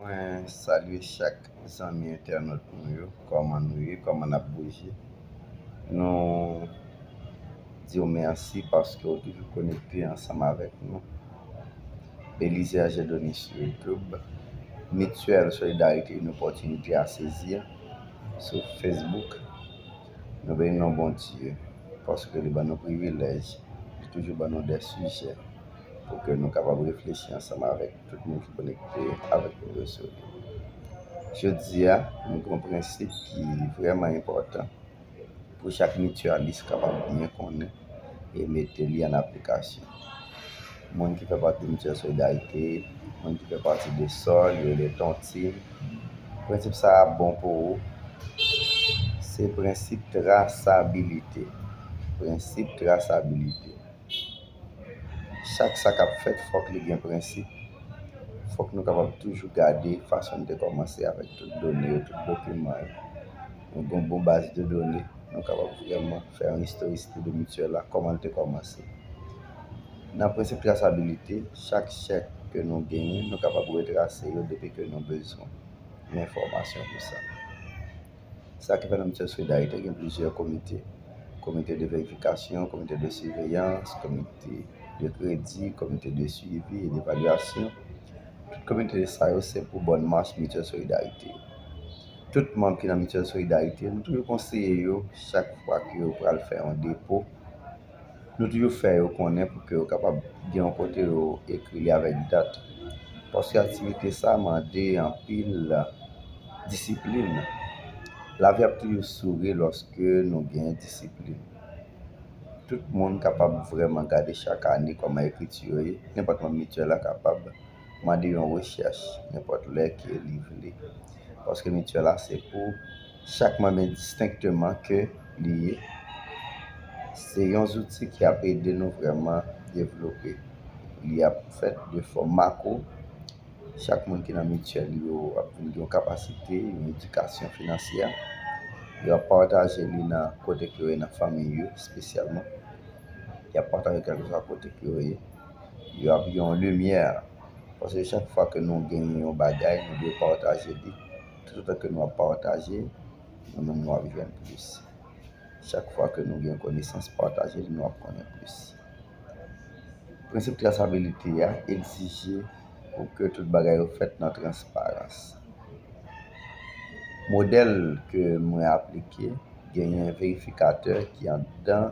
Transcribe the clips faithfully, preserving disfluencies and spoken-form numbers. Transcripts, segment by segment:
Mwen salye chak zanmi entènot nou yo. Kòman nou ye? Kòman n ap bouje? Nou di w mèsi paske w toujou konekte ansanm avèk nou. Belizaire Dieudonné sou YouTube. Mityèl Solidarité, une opportunité à saisir sou Facebook. Nou beni non Bondye paske li ban nou privilèj, li toujou ban nou de sijè pou ke nou kapab reflechi ansanm avèk tout moun ki konekte avèk nou yo sou li. Jodi a, nou gen yon prensip ki vrèman enpòtan pou chak mityalis kapab byen konnen e mete li an aplikasyon. Moun ki fè pati de Mityèl Solidarité, moun ki fè pati de sòl, yo rele Tontin. Prensip sa a bon pou ou. Se prensip trasabilite. Prensip trasabilite. Chak sa k ap fèt, fòk li gen prensip. Fòk nou kapab toujou gade fason n te kòmanse avèk tout done yo, tout dokiman yo. Nou gen yon bon baz de done, nou kapab vrèman fè yon istorisite de mityèl la, kòman l te kòmanse. Nan prensip trasabilite, chak chèk ke nou genyen, nou kapab retrase yo depi ke nou bezwen yon enfòmasyon pou sa. Sa ki fè nan Mityèl Solidarité gen plizyè komite. Komite de verifikasyon, komite de siveyans, komite de kredi, komite de swivi e devalyasyon. Tout komite sa yo se pou bòn mach Mityèl Solidarité. Tout manm ki nan Mityèl Solidarité, nou toujou konseye yo chak fwa ke yo pral fè yon depo, nou toujou fè yo konnen pou ke yo kapab gen yon kote yo ekri li avèk dat. Paske aktivite sa mande anpil disiplin. Lavi ap toujou souri lòske nou gen disiplin. Tout moun kapab vrèman gade chak ane kòman ekriti yo ye. Nenpòt manm mityèl la kapab mande yon rechèch nenpòt lè ke li vle. Paske mityèl la se pou chak manm endistenkteman ke li ye. Se yon zouti ki ap ede nou vrèman devlope. Li ap fèt de fòm makwo. Chak moun ki nan mityèl yo ap vin gen yon kapasite, yon edikasyon finansyè. Yo ap pataje li nan kote ke yo ye, nan fanmi yo espesyalman. Y ap pataje kèlkeswa kote ke yo ye. Yo ap gen yon limyè. Paske chak fwa ke nou genyen yon bagay, nou dwe pataje li. Toutotan ke nou ap pataje, nou menm nou ap jwenn plis. Chak fwa ke nou gen konesans pataje li, nou ap konnen plis. Prensip trasabilite a egzije pou ke tout bagay yo fèt nan transparans. Modèl ke mwen aplike, genyen verifikatè ki anndan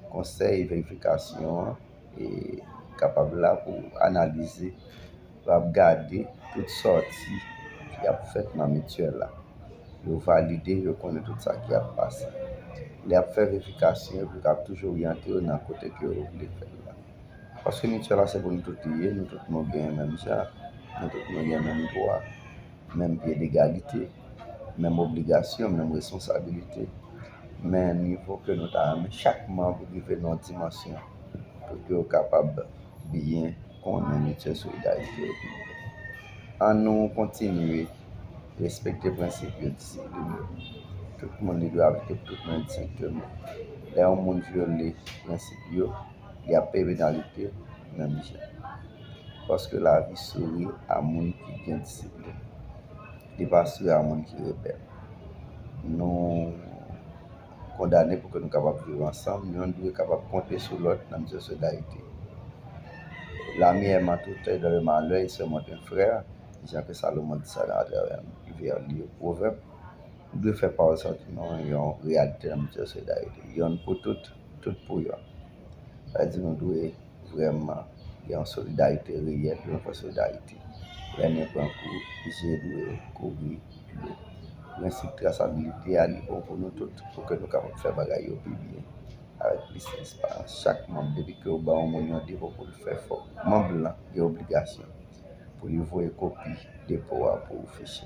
konsèy verifikasyon an e kapab la pou analize, l ap gade tout sòti ki ap fèt nan mityèl la. Yo valide, yo konnen tout sa ki ap pase. Lè y ap fè verifikasyon, yo pou kapab toujou oryante yo nan kote ke yo vle fè l la. Paske mityèl la se pou nou tout li ye, nou tout nou gen menm jan, nou tout nou gen menm dwa, menm pye degalite, menm obligasyon, menm responsabilite, men nivo ke nou ta renmen chak manm rive nan yon dimansyon pou ke yo kapab byen konnen mityèl solidarite yo pi byen. An nou kontinye respekte prensip yo, disiplin yo. Tout moun li dwe aplike pou tout moun endistenkteman. Lè yon moun vyole prensip yo, li ap peye penalite menm jan. Paske lavi souri a moun ki gen disiplin. Li pa souri a moun ki rebèl. Nou kondane pou ke nou kapab viv ansanm, youn dwe kapab konte sou lòt nan mityèl solidarite. L'ami aime en tout temps, dans le malheur, il surmonte un frère, jan ke Salomon di sa nan atravè vèv li yo, Pwovèb. Nou dwe fè pawòl sa nou yon reyalite nan mityèl solidarite. Yonn pou tout, tout pou yonn. Sa vle di nou dwe vrèman gen yon solidarite reyèl, yon vrè solidarite. Lè nen pran kou, je dwe kouvri dlo. Prensip trasabilite a, li bon pou nou tout, pou ke nou kapab fè bagay yo pi byen, avèk plis transparans. Chak manm, depi ke yo ba yon moun yon depo pou l fè, fòk manm lan gen obligasyon pou li voye kopi depo a pou ou fiche.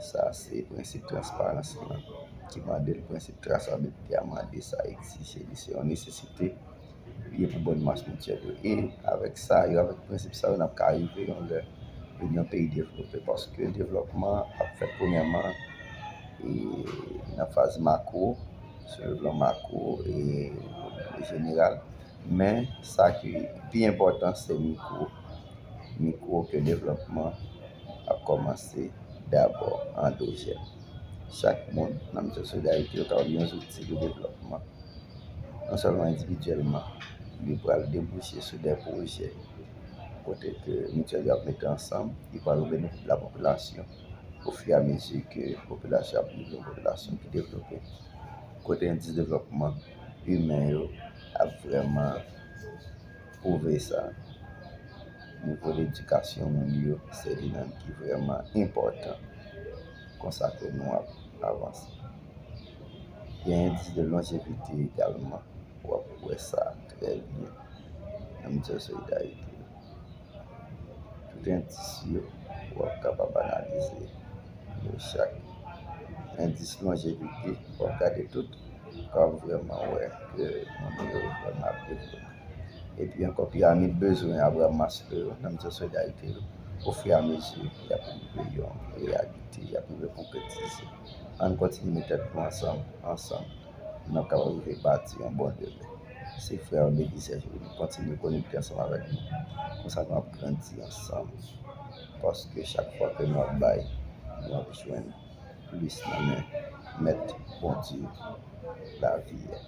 Sa se prensip transparans lan ki mande l, prensip trasabilite a mande sa, egzije li, se yon nesesite li ye pou bòn mach mityèl yo. E avèk sa yo, avèk prensip sa yo, n ap ka rive yon lè vin yon peyi devlope, paske devlòpman ap fèt premyèman e nan faz makwo, sou le plan makwo e jeneral. Men sa ki pi enpòtan se mikwo. Mikwo ke devlòpman ap kòmanse dabò andwojèn. Chak moun nan Mityèl Solidarite yo kapab yon zouti de devlòpman, non sèlman endividyèlman, li pral debouche sou de pwojè kote ke mityèl yo ap mete ansanm, li pral o benefis de la popilasyon, ofirameziman ke popilasyon ap vin yon popilasyon ki devlope, kote endis devlòpman imen yo ap vrèman pwouve sa. Nivo ledikasyon moun yo, se li menm ki vrèman enpòtan. Konsa ke nou ap avanse. Gen endis de lonjevite egalman. W ap wè sa trè byen nan Mityèl Solidarite. Tout endis yo, w ap kapab analize yo chak. Endis lonjevite, w ap gade tout, w ap vrèman wè ke moun yo vrèman ap devlope. Epi ankò, piramid bezwen Abraham Maslow yo nan Mityèl Solidarite yo, ofiramezi, y ap rive yon reyalite, y ap rive konkretize. Ann kontinye met tèt nou ansanm, ansanm, nou kapab rive bati yon bon demen. Se frè w Negri Sèj Rony, kontinye konekte ansanm avèk nou. Konsa nou ap grandi ansanm. Paske chak fwa ke nou ap bay, nou ap jwenn plis nan men Mèt Bondye lavi a.